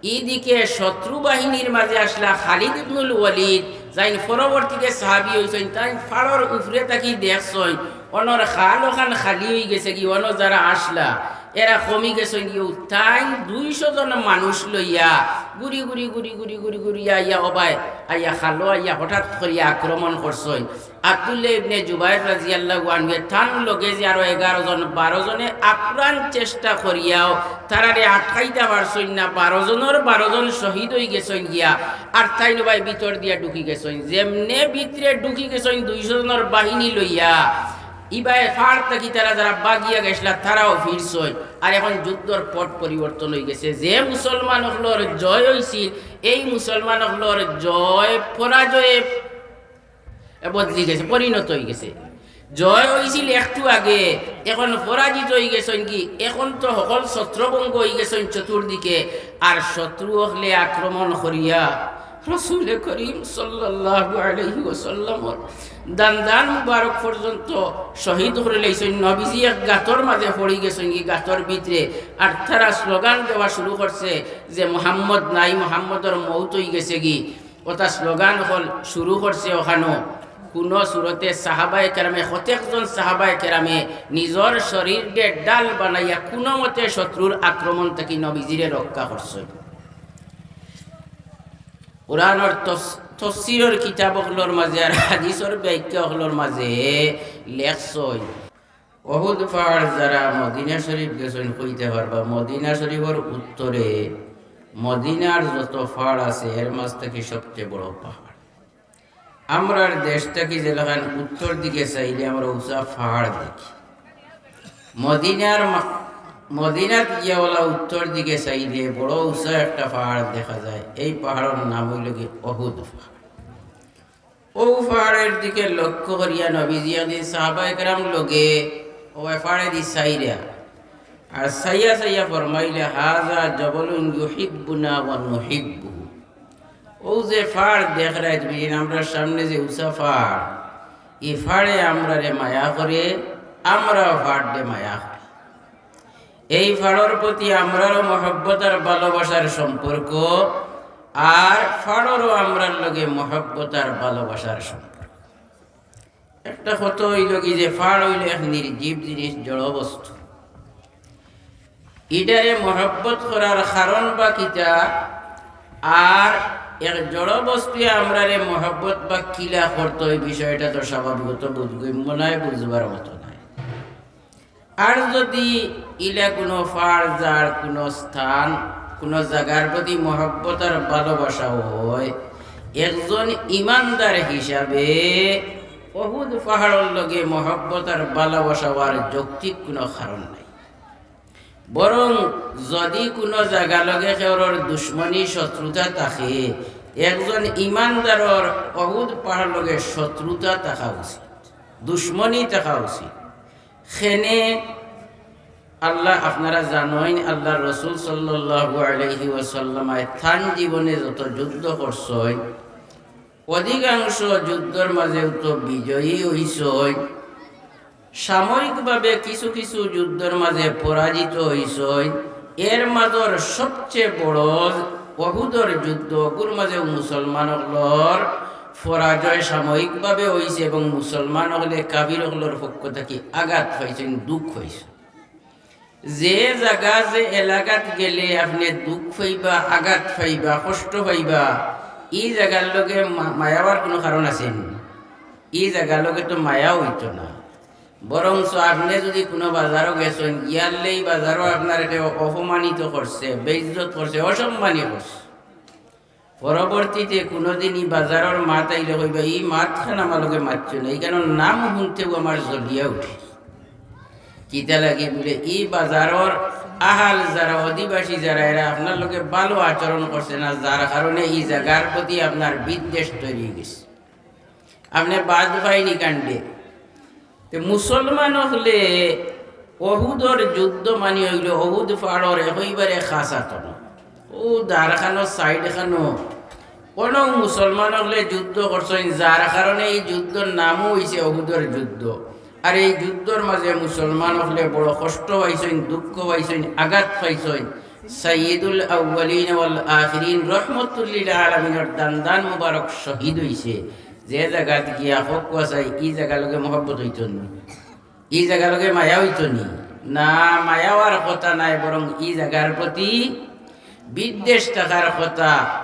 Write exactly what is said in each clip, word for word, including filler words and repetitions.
ইদিকে শত্রু বাহিনীর মাঝে আছলা খালিদ ইবনুল ওয়ালিদ, যাইন পরবর্তীতে সাহাবী অইছইন। তাইন ফাড়র উপরে থাকি দেখছইন, অনর খাল অখান খালি অইগেছেগি, অনো যারা আছলা এরা কমি গেছইন গিয়া। তাইন দুইশো জন মানুষ লইয়া ঘুরি ঘুরি ঘুরি ঘুরি ঘুরি ঘুরি আইয়া, ওবায় আইয়া, খালো আইয়া হঠাৎ করিয়া আক্রমণ করছইন। আব্দুল্লাহ ইবনে জুবাইর রাদিয়াল্লাহু আনহুয়ে তান লগে যে আরো এগারো জন, বারো জনে আপ্রাণ চেষ্টা করিয়াও তারারে আটকাইতা পারছইন না। বারো জনর বারো জন শহীদ অইগেছইন গিয়া, আর তাইন ওবায় ভিতর দিয়া ঢুকি গেছইন। যেমনে ভিতরে ঢুকি গেছইন দুইশো জনর বাহিনী লইয়া, ইবায় ফাড় থাকি তারা যারা বাগিয়া গেছলা, তারাও ফিরছইন। আর এখন যুদ্ধর পট পরিবর্তন অইগেছে। যে মুসলমান অকলর জয় অইছিল, এই মুসলমান অকলর জয় পরাজয়ে এ বদলি গেছে, পরিণত অইগেছে। জয় অইছিল একটু আগে, এখন পরাজিত অইগেছইন গি, এখন তো হকল ছত্রভঙ্গ অইগেছইন চতুর্দিকে। আর শত্রু অকলে আক্রমণ করিয়া রসুলে করিম সাল্লাল্লাহু আলাইহি ওয়াসাল্লামর দান্দান মুবারক পর্যন্ত শহীদ করিলাইছইন। নবীজি এক গাতর মাঝে পড়ি গেছইন গি, গাতর ভিতরে। আর তারা স্লোগান দেওয়া শুরু করছে যে, "মোহাম্মদ নাই, মোহাম্মদর মউত অইগেছেগি।" অতা স্লোগান অকল শুরু করছে অখানো। কুনো সুরতে সাহাবায়ে কেরামে, কতকজন সাহাবায়ে কেরামে নিজর শরীররে ঢাল বানাইয়া কুনো মতে শত্রুর আক্রমণ থাকি নবীজিরে রক্ষা করছইন। কোরআনর তফ-, তফসিরর কিতাব অকলর মাঝে আর হাদিসর ব্যাখ্যা অকলর মাঝে লেখছইন, অহুদ পাহাড় যারা মদিনা শরীফ গেছইন কইতা পারবা, মদিনা শরীফর উত্তরে মদিনার যত পাহাড় আছে এর মাঝ থাকি সবচেয়ে বড় পাহাড়। আমরার দেশ থাকি যেলাখান উত্তর দিকে চাইলে আমরা উঁচা পাহাড় দেখি। মদিনার মা-, মদিনাত গিয়া অলা উত্তর দিকে চাইলে বড় উঁচা একটা পাহাড় দেখা যায়। এই পাহাড়র নাম অইলো গি অহুদ পাহাড়। অউ পাহাড়র দিকে লক্ষ্য করিয়া নবীজি একদিন সাহাবায়ে কেরাম লগে অউ পাহাড়েদি চাইরা, আর চাইয়া চাইয়া ফরমাইলা, "হাযা জাবালুন ইউহিব্বুনা ওয়া নুহিব্বুহু।" অউ যে পাহাড় দেখরায় তুমি, আমরার সামনে যে উঁচা পাহাড়, ই পাহাড়ে আমরারে মায়া করে, আমরাও পাহাড়রে মায়া করি। এই পাহাড়র প্রতি আমরারও মহব্বত আর ভালোবাসার সম্পর্ক, আর পাহাড়রও আমরার লগে মহব্বত আর ভালোবাসার সম্পর্ক। একটা কথা অইলো গি যে পাহাড় অইলো এক নির্জীব জিনিস, জড় বস্তু। ইটারে মহব্বত করার কারণ বা কিতা, আর এক জড় বস্তুয়ে আমরারে মহব্বত বা কিলা করতো, এই বিষয়টা তো স্বাভাবিকত বোধগম্য নায়, বুঝবার মতো নায়। আর যদি ইলা কুনো পাহাড়, যার কুনো স্থান, কুনো জাগার প্রতি মহব্বত আর ভালোবাসা অয়, একজন ইমানদার হিসাবে অহুদ পাহাড়র লগে মহব্বত আর ভালোবাসা অওয়ার যৌক্তিক কুনো কারণ নাই। বরং যদি কুনো জাগা লগে কেউরর দুশমনি, শত্রুতা থাকে, একজন ইমানদারর অহুদ পাহাড়র লগে শত্রুতা থাকা উচিত, দুশমনি থাকা উচিত। কেনে আল্লাহ, আপনারা জানইন, আল্লাহর রসুল সাল্লাল্লাহু আলাইহি ওয়াসাল্লামে তান জীবনে যত যুদ্ধ করছইন, অধিকাংশ যুদ্ধর মাঝেউ তো বিজয়ী অইছইন। সাময়িকভাবে কিছু কিছু যুদ্ধর মাঝে পরাজিত অইছইন। এর মাঝর সবচেয়ে বড় অহুদর যুদ্ধ, অগুর মাঝেউ মুসলমান অকলর পরাজয় সাময়িকভাবে অইছে এবং মুসলমান অকলে কাফির অকলর পক্ষ থাকি আঘাত পাইছইন, দুখ পাইছইন। যে জাগা, যে এলাকাত গেলে আপনে দুখ পাইবা, আঘাত পাইবা, কষ্ট পাইবা, ই জাগার লগে মা-, মায়া অওয়ার কুনো কারণ আছে নি? ই জাগার লগে তো মায়া অইতো না। বরঞ্চ আপনে যদি কুনো বাজারো গেছইন, গিয়ারলে ই বাজারো আপনারে কেউ অপমানিত করছে, বেইজ্জত করছে, অসম্মানী করছে, পরবর্তীতে কুনোদিন ই বাজারর মাত আইলে কইবা, "ই মাতখান আমার লগে মাতছো না, ইখানর নাম হুনতেউ আমার জ্বলিয়া উঠে।" কিতা লাগি বুলে, ই বাজারর আহাল যারা, অধিবাসী যারা, এরা আপনার লগে ভালো আচরণ করছে না, যার কারণে ই জাগার প্রতি আপনার বিদ্বেষ তৈরি অইগেছে। আপনে বাদ পাইনি কাণ্ডে। তে মুসলমান অকলে অহুদর যুদ্ধ মানি অইলো অহুদ পাহাড়র একেবারে কাছাত। অউ ধারখানো, সাইডখানো, অনো মুসলমান অকলে যুদ্ধ করছইন, যার কারণে ই যুদ্ধর নামও অইছে অহুদর যুদ্ধ। আর এই যুদ্ধর মাঝে মুসলমান অকলে বড় কষ্ট পাইছইন, দুঃখ পাইছইন, আঘাত পাইছইন। সাইয়্যিদুল আউয়ালিন ওয়াল আখিরিন, রহমতুল্লিল আলামিনর দান্দান মুবারক শহীদ অইছে, যে জাগাত গিয়া হক ওয়াসাই, ই জাগার লগে মহব্বত অইতো নি? ই জাগার লগে মায়া অইতো নি? না, মায়া অওয়ার কথা নায়, বরং ই জাগার প্রতি বিদ্বেষ থাকার কথা,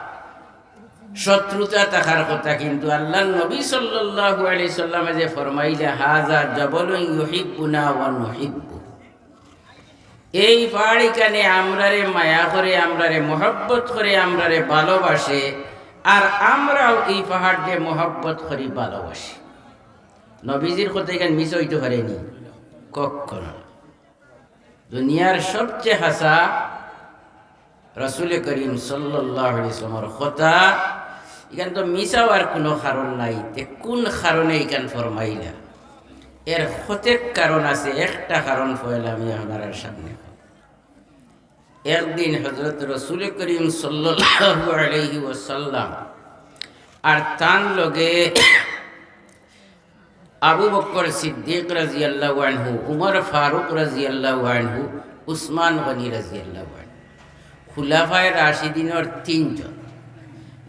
শত্রুতা থাকার কথা। কিন্তু আল্লাহর নবী সাল্লাল্লাহু আলাইহি সাল্লামে যে ফরমাইলা, "হাযা জাবালুন ইউহিব্বুনা ওয়া নুহিব্বু।" এই পাহাড় ইখানে আমরারে মায়া করে, আমরারে মহব্বত করে, আমরারে ভালোবাসে, আর আমরাও এই পাহাড়রে মহব্বত করি, ভালোবাসি। নবীজির কথা ইখান মিছা অইতো পারে নি? কখনো না। দুনিয়ার সবচেয়ে হাছা রসুল করিম সাল্লাল্লাহু আলাইহি ওয়াসাল্লামর কথা, ইখান তো মিছা অওয়ার কুনু কারণ নাই। তে কুন কারণে ইখান ফরমাইলা? এর কতেক কারণ আছে, একটা কারণ পয়লা আমি আপনারার সামনে। একদিন হযরত রসুল করিম সাল্লাল্লাহু আলাইহি ওয়াসাল্লাম আর তান লগে আবু বকর সিদ্দিক রাদিয়াল্লাহু আনহু, উমর ফারুক রাদিয়াল্লাহু আনহু, উসমান গনি রাদিয়াল্লাহু আনহু, খুলাফায়ে রাশিদিনর তিনজন।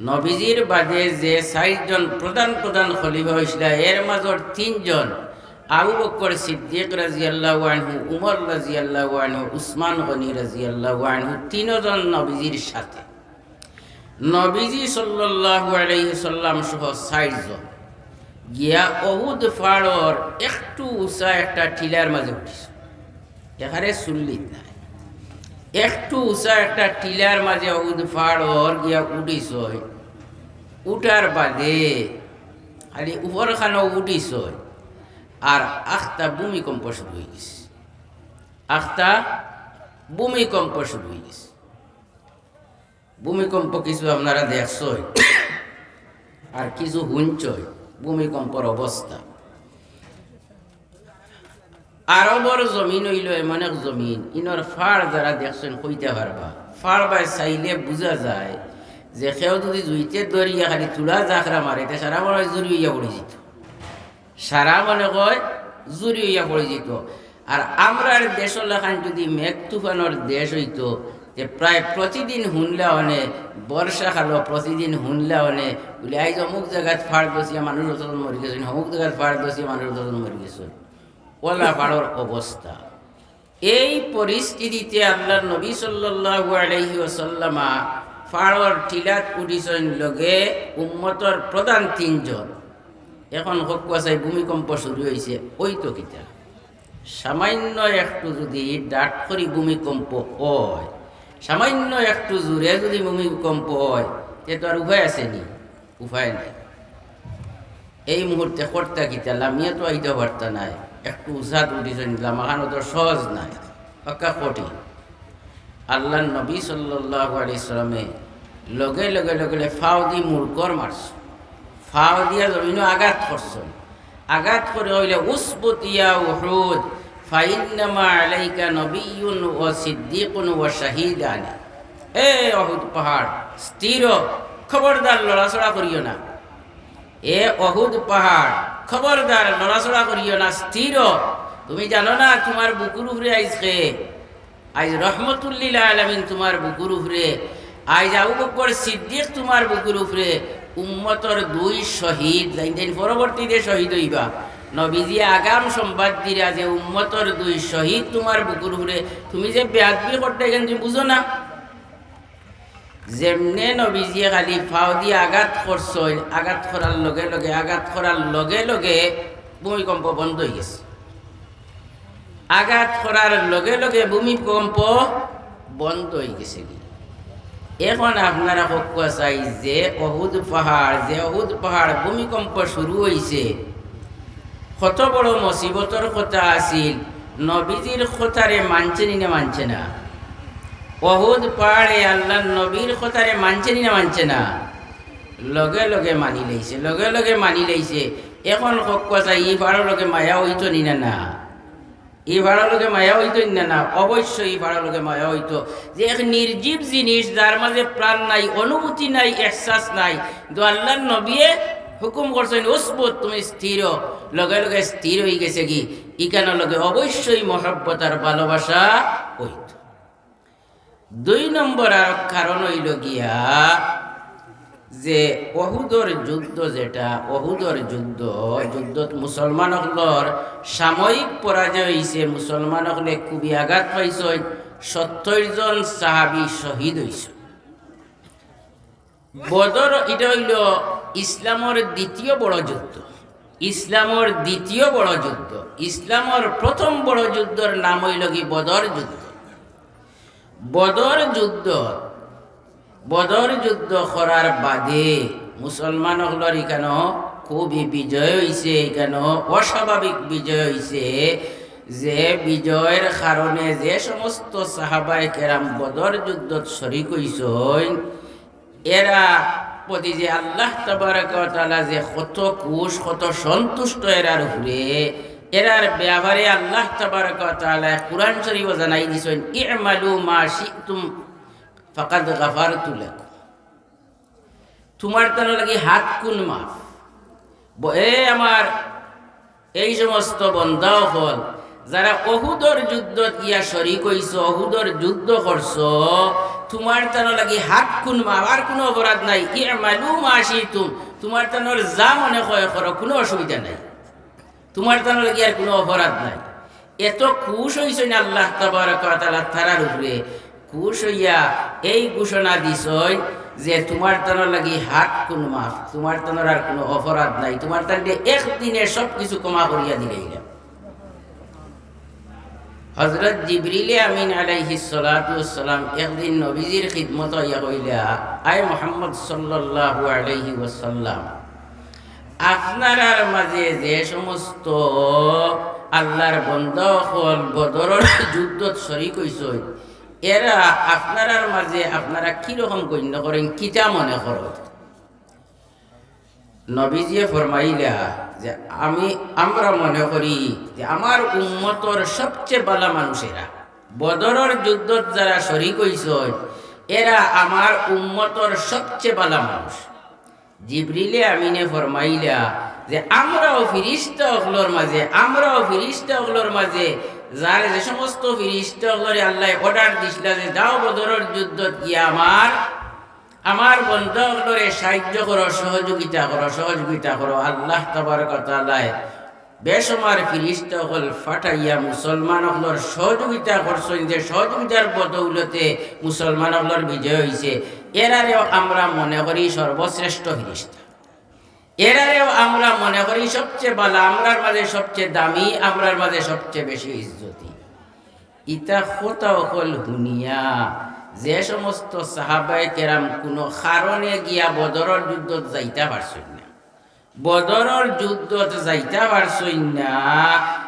নবীজির বাদে যে চাইরজন প্রধান প্রধান খলিফা অইছিলা, এর মাজর তিনজন, আবু বকর সিদ্দিক রাদিয়াল্লাহু আনহু, উমর রাদিয়াল্লাহু আনহু, উসমান গনি রাদিয়াল্লাহু আনহু, তিনজন নবীজির সাথে। নবীজি সাল্লাল্লাহু আলাইহি সাল্লাম সহ চাইরজন গিয়া অহুদ পাহাড়র একটু উচা একটা টিলার মাজে উঠিছইন। এখানে সুল্লিত নাই, একটু উচা একটা টিলার মাজে অহুদ পাহাড়র গিয়া উঠিছইন। উঠার বাদে খালি উপরখানো উঠিছইন, আর আখতা ভূমিকম্প শুরু অইগেছে। আখতা ভূমিকম্প শুরু অইগেছে। ভূমিকম্প কিছু আপনারা দেখছইন, আর কিছু হুনছইন। ভূমিকম্পর অবস্থা, আরবর জমিন অইলো এমন এক জমিন, ইনর পাহাড় যারা দেখছইন কইতা পারবা, পাহাড় বায় চাইলে বুঝা যায় যে কেউ যুদি জুইতে ধরিয়া খালি তুলা জাখরা মারে, তে সারা মনে অয় জুড়ি অইয়া পড়ি যিতো। সারা মনে অয় জুড়ি অইয়া পড়ি যিতো। আর আমরার দেশর লাখান যুদি মেঘ তুফানর দেশ অইতো, তে প্রায় প্রতিদিন হুনলা অনে, বর্ষাকালো প্রতিদিন হুনলা অনে, বুলে, "আইজ অমুক জাগাত পাহাড় ধসিয়া মানুষ অতজন মরি গেছইন, অমুক জাগাত পাহাড় ধসিয়া মানুষ অতজন মরি গেছইন।" অলা পাহাড়র অবস্থা। এই পরিস্থিতিতে আল্লাহর নবী সাল্লাল্লাহু আলাইহি ওয়াসাল্লামা পাহাড়র টিলাত উঠিছইন লগে উম্মতর প্রধান তিনজন। এখন হক ওয়াসাই ভূমিকম্প শুরু অইছে, অইতো কিতা? সামান্য একটু যুদি ডাট করি ভূমিকম্প অয়, সামান্য একটু জুরে যুদি ভূমিকম্প অয়, তে তো আর উপায় আছে নি? উপায় নাই। এই মুহূর্তে করতা কিতা? লামিয়া তো আইতা পারতা নায়, একটু উচাত উঠিছইন, লামাখান অত সহজ নায়, পাক্কা কঠিন। আল্লাহর নবী সাল্লাল্লাহু আলাইহি সাল্লামে লগে লগে লগে লগে ফাও দি মুড়কর মারছইন, ফাও দিয়া জমিনো আঘাত করছইন। আঘাত করি কইলা, "উসবুত ইয়া উহুদ, ফাইন্নামা আলাইকা নবিয়্যুন ওয়া সিদ্দিকুন ওয়া শাহিদানি।" এ অহুদ পাহাড়, স্থির অ, খবরদার লড়াচড়া করিও না। এ অহুদ পাহাড়, খবরদার লড়াচড়া করিও না, স্থির অ। তুমি জানো না তুমার বুকুর উপরে আইজ কে? আইজ রহমতুল্লিল আলামিন তুমার বুকুর উপরে, আইজ আবু বকর সিদ্দিক তুমার বুকুর উপরে, উম্মতর দুই শহীদ, যেইন যেইন পরবর্তীতে শহীদ অইবা। নবীজিয়ে আগাম সংবাদ দিরা যে উম্মতর দুই শহীদ তুমার বুকুর উপরে, তুমি যে বেয়াদবি করতায় ইখান তুমি বুঝো না। যেমনে নবীজিয়ে খালি ফাও দি আঘাত করছইন, আঘাত করার লগে লগে, আঘাত করার লগে লগে ভূমিকম্প বন্ধ অইগেছে। আঘাত করার লগে লগে ভূমিকম্প বন্ধ অইগেছে গি। এখন আপনারা কউক্কা চাই যে অহুদ পাহাড়, যে অহুদ পাহাড় ভূমিকম্প শুরু অইছে, কত বড় মুসিবতর কথা আছিল, নবীজির কথারে মানছে নি না মানছে না? অহুদ পাহাড়ে আল্লাহর নবীর কথারে মানছে নি না মানছে না? লগে লগে মানি লাইছে, লগে লগে মানি লাইছে। এখন কউক্কা চাই, ই পাহাড়র লগে মায়া অইতো নি না, না? ই পাহাড়র লগে মায়া অইতো নি না, না? অবশ্যই ই পাহাড়র লগে মায়া অইতো। যে এক নির্জীব জিনিস, যার মাজে প্রাণ নাই, অনুভূতি নাই, এহসাস নাই, কিন্তু আল্লাহর নবীয়ে হুকুম করছইন, "উসবুত, তুমি স্থির অ", লগে লগে স্থির অইগেছে গি। ইখানর লগে অবশ্যই মহব্বত আর ভালোবাসা অইতো। দুই নম্বর আর কারণ অইলো গিয়া যে অহুদর যুদ্ধ, যেটা অহুদর যুদ্ধ, যুদ্ধত মুসলমান অকলর সাময়িক পরাজয় অইছে, মুসলমান অকলে খুবই আঘাত পাইছইন, সত্তইর জন সাহাবী শহীদ অইছইন। বদর, ইটা অইলো ইসলামর দ্বিতীয় বড় যুদ্ধ। ইসলামর দ্বিতীয় বড় যুদ্ধ। ইসলামর প্রথম বড় যুদ্ধর নাম অইলো কি বদর যুদ্ধ। বদর যুদ্ধ, বদর যুদ্ধ করার বাদে মুসলমান অকলর ইকানো খুবই বিজয় অইছে, ইকানো অস্বাভাবিক বিজয় অইছে, যে বিজয়র কারণে যে সমস্ত সাহাবায়ে কেরাম বদর যুদ্ধত শরিক অইছইন, এরা প্রতি যে আল্লাহ তাবারাকা ওয়া তাআলা যে কত খুশ, কত সন্তুষ্ট এরার উপরে, এরার ব্যাপারে আল্লাহ তাবারাকা ওয়া তাআলা কুরআন শরিফো জানাই দিছইন, "ই'মালু মা শি'তুম ফাকাদ গাফারতু লাকুম।" তুমার তানর লাগি হাত খুন মাফ। ব-, এ আমার এই সমস্ত বন্দা অকল, যারা অহুদর যুদ্ধত গিয়া শরিক অইছো, অহুদর যুদ্ধ করছো, তুমার তানর লাগি হাত খুন মাফ, আর কুনু অপরাধ নাই। "ই'মালু মা শি'তুম", তুমার তানর যা মনে কয় করো, কুনু অসুবিধা নাই, তুমার তানর লাগি আর কুনু অপরাধ নাই। এত খুশ অইছইন আল্লাহ তাবারাকা ওয়া তাআলা তারার উপরে, খুশ অইয়া এই ঘোষণা দিছইন যে তুমার তানর লাগি হাত খুন মাফ, তুমার তানর আর কুনু অপরাধ নাই, তুমার তানরে একদিনে সব কিছু ক্ষমা করিয়া দিলাইলাম। হযরত জিবরিলে আমিন আলাইহিস সালাতু ওয়াস সালাম একদিন নবীজির খিদমতো আইয়া কইলা, "আয় মুহাম্মদ সাল্লাল্লাহু আলাইহি ওয়াসাল্লাম, আপনারার মাঝে যে সমস্ত আল্লাহর বন্দা অকল বদরর যুদ্ধত শরিক অইছইন, এরা আপনারার মাঝে আপনারা কিরকম গণ্য করইন, কিতা মনে করইন?" নবীজিয়ে ফরমাইলা যে, "আমি, আমরা মনে করি যে আমার উম্মতর সবচেয়ে বালা মানুষ এরা। বদরর যুদ্ধত যারা শরিক অইছইন, এরা আমার উম্মতর সবচেয়ে বালা মানুষ।" জিবরিলে আমিনে ফরমাইলা যে, "আমরাও ফিরিস্তা অকলর মাঝে, আমরাও ফিরিস্তা অকলর মাঝে, যার যে সমস্ত ফিরিস্তা অকলরে আল্লায় order দিছলা যে, 'যাও বদরর যুদ্ধত গিয়া আমার, আমার বন্দা অকলরে সাহায্য করো, সহযোগিতা করো, সহযোগিতা করো', আল্লাহ তাবারাকা ওয়া তাআলায় বেশুমার ফিরিস্তা অকল ফাটাইয়া মুসলমান অকলর সহযোগিতা করছইন, যে সহযোগিতার বদৌলতে মুসলমান অকলর বিজয় অইছে। এরারেও আমরা মনে করি সর্বশ্রেষ্ঠ ফিরিস্তা, এরারেও আমরা মনে করি সবচেয়ে বালা, আমরার মাঝে সবচেয়ে দামি, আমরার মাঝে সবচেয়ে বেশি ইজ্জতি।" ইতা কথা অকল হুনিয়া যে সমস্ত সাহাবায়ে কেরাম কুনু কারণে গিয়া বদরর যুদ্ধত যাইতা পারছইন না, বদরর যুদ্ধত যাইতা পারছইন না,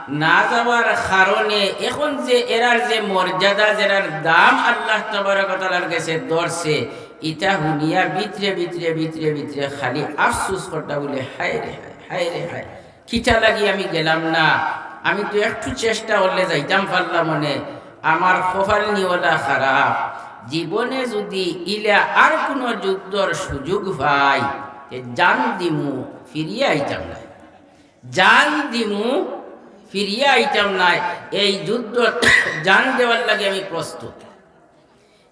না যাওয়ার কারণে এখন যে এরার যে মর্যাদা, যেরার দাম আল্লাহ তাবারাকা ওয়া তাআলার গেছে ধরছে, ইতা হুনিয়া ভিতরে, ভিতরে, ভিতরে, ভিতরে খালি আফসোস করতা বুলে, "হায় রে হায়, হায় রে হায়, কিতা লাগি আমি গেলাম না? আমি তো একটু চেষ্টা করলে যাইতাম পারলাম অনে, আমার কপাল নিওলা খারাপ। জীবনে যুদি ইলা আর কুনু যুদ্ধর সুযোগ পাই, তে জান দিমু, ফিরিয়া আইতাম নায়। জান দিমু, ফিরিয়া আইতাম নায়। এই যুদ্ধত জান দেওয়ার লাগি আমি প্রস্তুত।"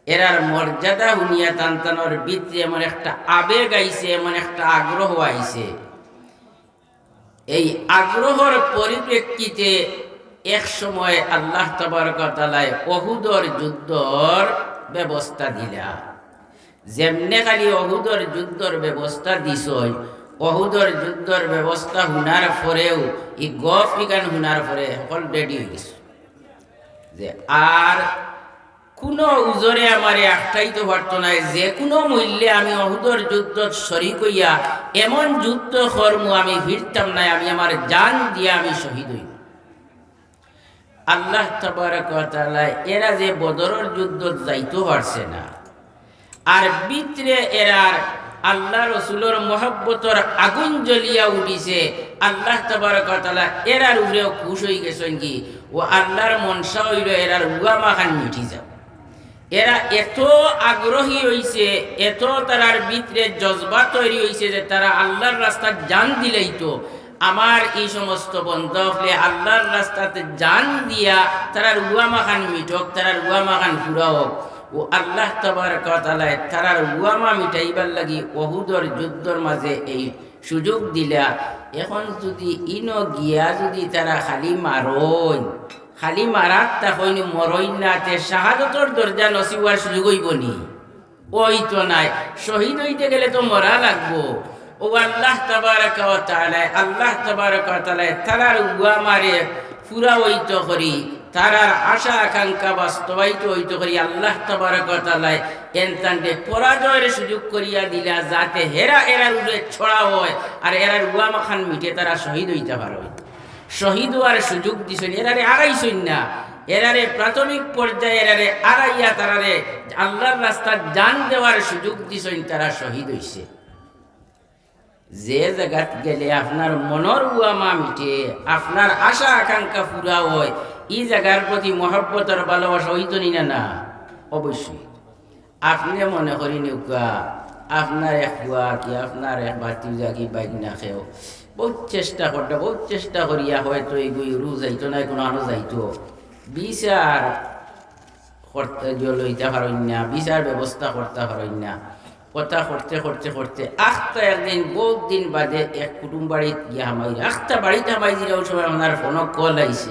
এরার মর্যাদা হুনিয়া তান তানর ভিতরে এমন একটা আবেগ আইছে, এমন একটা আগ্রহ আইছে। এই আগ্রহর পরিপ্রেক্ষিতে এক সময় আল্লাহ তাবারাকা ওয়া তাআলায় অহুদর যুদ্ধর ব্যবস্থা দিলা। যেমনে খালি অহুদর যুদ্ধর ব্যবস্থা দিছইন, অহুদর যুদ্ধর ব্যবস্থা হুনার পরেউ, ই গফ ইখান হুনার পরে হকল ready অইগেছে যে আর কুনু উজরে আমারে আটকাইতো পারতো নায়, যে কুনু মূল্যে আমি অহুদর যুদ্ধত শরিক অইয়া এমন যুদ্ধ করমু, আমি ফিরতাম নায়, আমি আমার জান দিয়া আমি শহীদ অইমু। আল্লাহ তাবারাকা ওয়া তাআলায় এরা যে বদরর যুদ্ধত যাইতো পারছে না, আর ভিতরে এরার আল্লাহ রসুলর মহব্বতর আগুন জ্বলিয়া উঠিছে। আল্লাহ তাবারাকা ওয়া তাআলা এরার উপরেও খুশ অইগেছইন কি, ও আল্লাহর মনশা অইলো এরার উয়ামাখান মিটি যাউক। এরা এত আগ্রহী অইছে, এত তারার ভিতরে জজবা তৈরি অইছে যে তারা আল্লাহর রাস্তাত জান দিলাইতো। আমার ই সমস্ত বন্দা অকলে আল্লাহর রাস্তাত জান দিয়া তারার উয়ামাখান মিটউক, তারার উয়ামাখান পুরা অউক। ও আল্লাহ তাবারাকা ওয়া তাআলায় তারার উয়ামা মিটাইবার লাগি উহুদর যুদ্ধর মাঝে এই সুযোগ দিলা। এখন যুদি ইনো গিয়া যুদি তারা খালি মারইন, খালি মারাত থাকইন, মরইন না, তে শাহাদতর দরজা নসিব অওয়ার সুযোগ অইবো নি? অইতো নায়। শহীদ অইতে গেলে তো মরা লাগবো। ও আল্লাহ তাবারাকা ওয়া তাআলায়, আল্লাহ তাবারাকা ওয়া তাআলায় তারার উয়ামারে পুরা অইতো করি, তারার আশা আকাঙ্ক্ষা বাস্তবায়িত অইতো করি আল্লাহ তাবারাকা ওয়া তাআলায় এনতানরে পরাজয়র সুযোগ করিয়া দিলা, যাতে হেরা এরার উপরে ছড়া অয় আর এরার উয়ামাখান মিটে, তারা শহীদ অইতা পারইন। শহীদ অওয়ার সুযোগ দিছইন, এরারে আরাইছইন না, এরারে প্রাথমিক পর্যায়ে এরারে আরাইয়া তারারে আল্লাহর রাস্তাত জান দেওয়ার সুযোগ দিছইন, তারা শহীদ অইছে। যে জাগাত গেলে আপনার মনর উয়ামা মিটে, আপনার আশা আকাঙ্ক্ষা পুরা অয়, ই জাগার প্রতি মহব্বত আর ভালোবাসা অইতো নি না? না, অবশ্যই। আপনে মনে করি নিউক্কা, আপনার এক ফুয়া কি, আপনার এক ভাতিজা কি, বাইগনা কেউ বউত চেষ্টা করতা, বউত চেষ্টা করিয়া হয়তো ইগু ইউরু যাইতো নায়, কুনু আনো যাইতো, বিচার করতে গিয়া লইতা পারইন না, বিচার ব্যবস্থা করতা পারইন না। কথা করতে করতে করতে আখতা একদিন, বউত দিন বাদে এক কুটুম বাড়িত গিয়া হামাইরা। আখতা বাড়িত হামাই দিরা, ওই সময় আপনার ফোনো কল আইছে।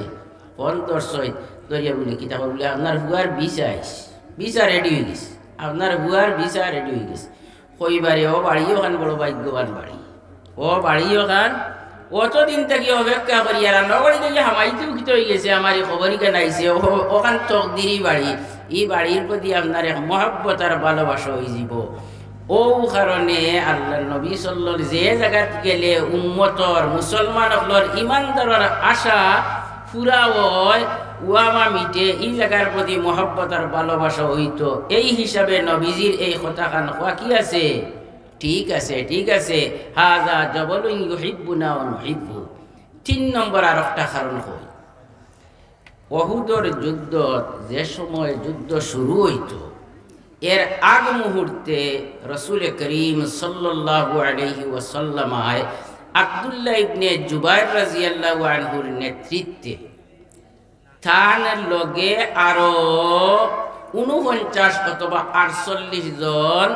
ফোন ধরছইন, ধরিয়া বুলে, "কিতা কর?" বুলে, "আপনার ফুয়ার ভিসা আইছে, ভিসা রেডি অইগেছে, আপনার ফুয়ার ভিসা রেডি অইগেছে।" কইবারে, ও বাড়ি অখান বড় ভাগ্যবান বাড়ি। ও বাড়ি অখান অতদিন থাকি অপেক্ষা করি, আর আমরা বাড়ি থাকি হামাইতেও কিতা অইগেছে, আমার ই খবর ইখান আইছে, ও, অখান তকদিরি বাড়ি। ই বাড়ির প্রতি আপনার এক মহব্বত আর ভালোবাসা অইযিবো। অউ কারণে আল্লাহর নবী সাল্লাল্লাহু, যে জাগাত গেলে উম্মতর, মুসলমান অকলর, ইমানদারর আশা পুরা অয়, উয়ামা মিটে, ই জাগার প্রতি মহব্বত আর ভালোবাসা অইতো। এই হিসাবে নবীজির এই কথাখান কওয়া কি আছে? ঠিক আছে, ঠিক আছে। হাযা জাবালুন ইউহিব্বুনা ওয়া নুহিব্বু। তিন নম্বর আরোকটা কারণ কই। উহুদর যুদ্ধত যে সময় যুদ্ধ শুরু অইতো, এর আগ মুহূর্তে রসুল করিম সাল্লাল্লাহু আলাইহি ওয়াসাল্লামায় আব্দুল্লাহ ইবনে জুবাইর রাদিয়াল্লাহু আনহুর নেতৃত্বে তান লগে আরো ঊনপঞ্চাশ অথবা আটচল্লিশ জন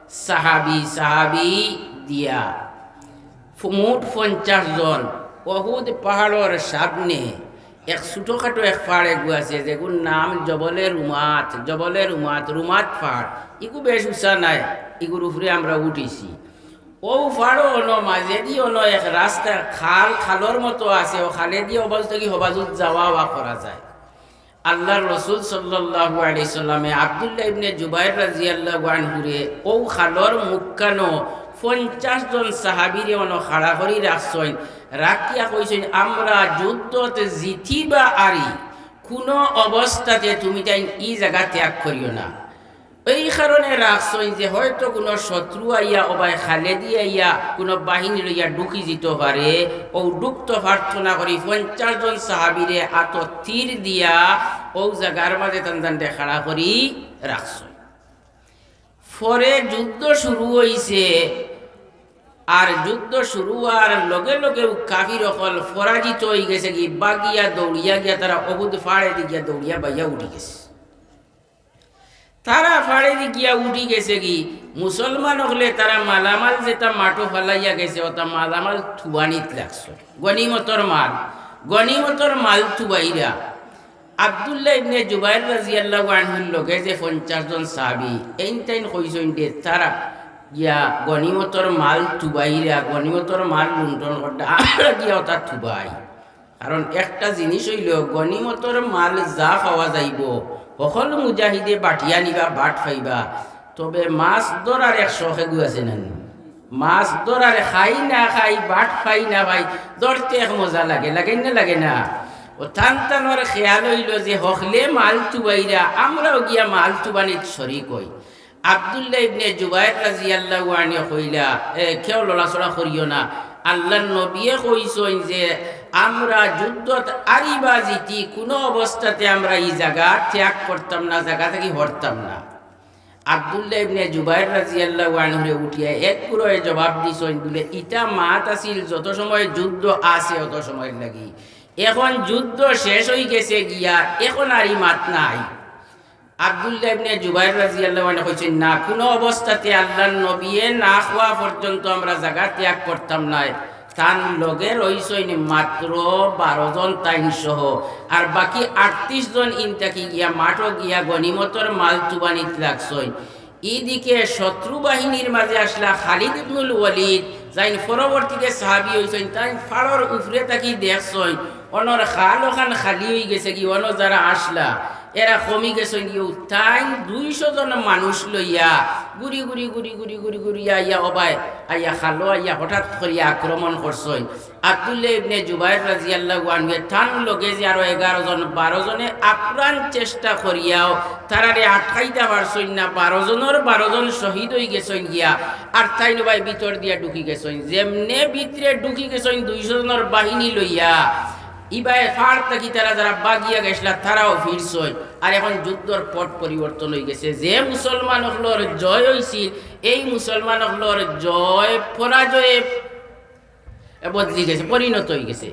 সাহাবী, সাহাবী দিয়া ফ-, মোট পঞ্চাশ জন। উহুদ পাহাড়র সামনে এক ছোটখাটো এক পাহাড় এগু আছে, যেগুর নাম জবলে রুমাত, জবলে রুমাত, রুমাত পাহাড়। ইগু বেশ উঁচা নায়, ইগুর উপরে আমরা উঠিছি। অউ পাহাড়ো অনো মাঝেদি অনো এক রাস্তা, খাল, খালর মতো আছে, অউ খালেদি অবাজু থাকি হবাজুত যাওয়া আওয়া করা যায়। আল্লাহর রসুল সাল্লাল্লাহু আলাইহি সাল্লামে আব্দুল্লাহ ইবনে জুবাইর রাদিয়াল্লাহু আনহুরে অউ খালর মুখখানো পঞ্চাশ জন সাহাবীরে অনো খাড়া করি রাখছইন, রাখিয়া কইছইন, "আমরা যুদ্ধত জিতি বা আরি, কুনু অবস্থাতে তুমি তাইন ই জাগা ত্যাগ করিও না।" এই কারণে রাখছইন যে হয়তো কুনু শত্রু আইয়া, অবায় খালেদি আইয়া, কুনু বাহিনী লইয়া ঢুকি যিতো পারে। অউ ঢুকতো পারতো না করি পঞ্চাশ জন সাহাবীরে আতো তীর দিয়া অউ জাগার মাঝে তান তানরে খাড়া করি রাখছইন। পরে যুদ্ধ শুরু অইছে, আর যুদ্ধ শুরু অওয়ার লগে লগে অউ কাফির অকল পরাজিত অইগেছেগি, ভাগিয়া দৌড়িয়া গিয়া তারা উহুদ পাহাড়েদি গিয়া দৌড়িয়া বাইয়া উঠি গেছে। তারা পাহাড়েদি গিয়া উঠি গেছেগি, মুসলমান অকলে তারা মালামাল যেতা মাঠো ফালাইয়া গেছে, অতা মালামাল থুবানিত লাগছে। গনিমতর মাল, গনিমতর মাল থুবাইরা। আব্দুল্লাহ ইবনে জুবাইর রাদিয়াল্লাহু আনহুর লগে যে পঞ্চাশ জন সাহাবী, এইন তাইন কইছইন যে তারা গিয়া গনিমতর মাল থুবাইরা, গনিমতর মাল লুণ্ঠন কররা, আমরা গিয়া অতা থুবাই। কারণ একটা জিনিস অইলো, গনিমতর মাল যা পাওয়া যাইবো, হকল মুজাহিদে বাটিয়া নিবা, বাট পাইবা। তবে মাছ ধরার এক শখ এগু আছে না নি? মাছ ধরার খাই না খাই, বাট পাই না পাই, ধরতে এক মজা লাগে, লাগে না, লাগে না? অউ তান তানর খেয়াল অইলো যে হকলে মাল থুবাইরা, আমরাও গিয়া মাল থুবানিত শরিক অই। আব্দুল্লাহ ইবনে জুবাইর রাদিয়াল্লাহু আনহু কইলা, "এ, কেউ লড়াচড়া করিও না।" আল্লাহর নবীয়ে কইছইন যে, "আমরা যুদ্ধত আরি বা জিতি, কুনু অবস্থাতে আমরা ই জাগা ত্যাগ করতাম না, জাগা থাকি হরতাম না।" আব্দুল্লাহ ইবনে জুবাইর রাদিয়াল্লাহু আনহুরে উঠিয়া এক গুরুয়ে জবাব দিছইন, বুলে, "ইতা মাত আছিল যত সময় যুদ্ধ আছে অত সময়র লাগি, এখন যুদ্ধ শেষ অইগেছে গিয়া, এখন আর ই মাত নাই।" আব্দুল্লাহ ইবনে জুবাইর রাদিয়াল্লাহু আনহু কইছইন, "না, কুনু অবস্থাতে আল্লাহর নবিয়ে না কওয়া পর্যন্ত আমরা জাগা ত্যাগ করতাম নায়।" তান লগে রইছইন মাত্র বারো জন তাইন সহ, আর বাকি আটত্রিশ জন ইন থাকি গিয়া মাঠো গিয়া গনিমতর মাল তুবানিত লাগছইন। ইদিকে শত্রু বাহিনীর মাঝে আছলা খালিদ ইবনুল ওয়ালিদ, যাইন পরবর্তীতে সাহাবী অইছইন, তাইন ফাড়র উপরে থাকি দেখছইন, অনর খাল অখান খালি অইগেছেগি, অনো যারা আছলা, এরা কমি গেছইন গিয়া, তাইন দুইশো জন মানুষ লইয়া ঘুরি ঘুরি ঘুরি ঘুরি ঘুরি ঘুরি আইয়া অবায় আইয়া খালো আইয়া হঠাৎ করিয়া আক্রমণ করছইন। আব্দুল্লাহ ইবনে জুবাইর রাদিয়াল্লাহু আনহু তান লগে যে আরো এগারো জন, বারো জনে আপ্রাণ চেষ্টা করিয়াও তারারে আটকাইতা পারছইন না। বারো জনর বারো জন শহীদ অইগেছইন গিয়া, আর তাইন অবায় ভিতর দিয়া ঢুকি গেছইন। যেমনে ভিতরে ঢুকি গেছইন দুইশো জনর বাহিনী লইয়া, ইবায় ফাড় থাকি তারা যারা বাগিয়া গেছলা, তারাও ফিরছইন। আর এখন যুদ্ধর পট পরিবর্তন অইগেছে। যে মুসলমান অকলর জয় অইছিল, এই মুসলমান অকলর জয় পরাজয়ে বদলি গেছে, পরিণত অইগেছে।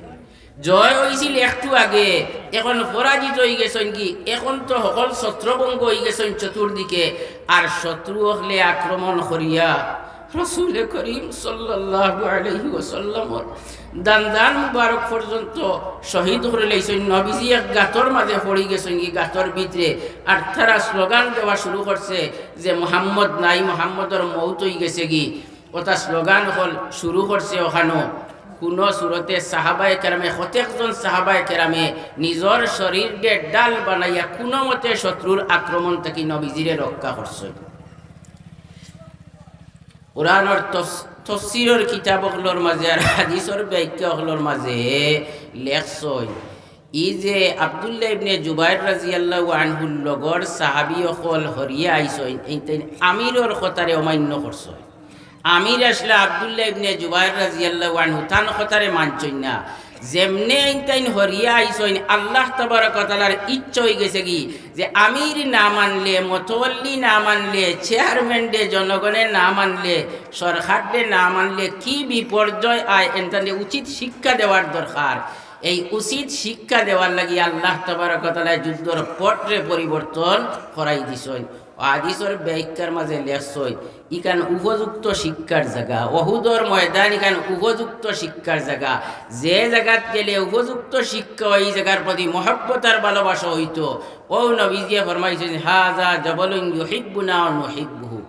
জয় অইছিল একটু আগে, এখন পরাজিত অইগেছইন গি, এখন তো হকল ছত্রভঙ্গ অইগেছইন চতুর্দিকে। আর শত্রু অকলে আক্রমণ করিয়া রসুলে করিম সাল্লাল্লাহু আলাইহি ওয়াসাল্লামর দান্দান মুবারক পর্যন্ত শহীদ করিলাইছইন। নবীজি এক গাতর মাঝে পড়ি গেছইন গি, গাতর ভিতরে। আর তারা স্লোগান দেওয়া শুরু করছে যে, "মোহাম্মদ নাই, মোহাম্মদর মউত অইগেছেগি।" অতা স্লোগান অকল শুরু করছে অখানো। কুনু সুরতে সাহাবায়ে কেরামে, কতকজন সাহাবায়ে কেরামে নিজর শরীররে ঢাল বানাইয়া কুনু মতে শত্রুর আক্রমণ থাকি নবীজিরে রক্ষা করছইন। কোরআনর তফস-, তফসিরর কিতাব অকলর মাঝে আর হাদিসর ব্যাখ্যা অকলর মাঝে লেখছইন, ই যে আব্দুল্লাহ ইবনে জুবাইর রাদিয়াল্লাহু আনহুর লগর সাহাবী অকল হরিয়া আইছইন, এইন তাইন আমিরর কথারে অমান্য করছইন। আমির আছলা আব্দুল্লাহ ইবনে জুবাইর রাদিয়াল্লাহু আনহু, তান কথারে মানছইন না। যেমনে এইন তাইন হরিয়া আইছইন, আল্লাহ তাবারক ওয়া তাআলার ইচ্ছা অইগেছেগি যে আমির না মানলে, মতওয়াল্লি না মানলে, চেয়ারম্যানরে জনগণে না মানলে, সরকাররে না মানলে কি বিপর্যয় আয়, এইন তানরে উচিত শিক্ষা দেওয়ার দরকার। এই উচিত শিক্ষা দেওয়ার লাগি আল্লাহ তাবারক ওয়া তাআলায় যুদ্ধর পটরে পরিবর্তন করাই দিছইন। ও হাদিসর ব্যাখ্যার মাঝে লেখছইন, ইখান উপযুক্ত শিক্ষার জাগা, উহুদর ময়দান ইখান উপযুক্ত শিক্ষার জাগা। যে জাগাত গেলে উপযুক্ত শিক্ষা অয়, ই জাগার প্রতি মহব্বত আর ভালোবাসা অইতো। অউ নবীজিয়ে ফরমাইছইন, "হাযা জাবালুন ইউহিব্বুনা ওয়া নুহিব্বুহু।"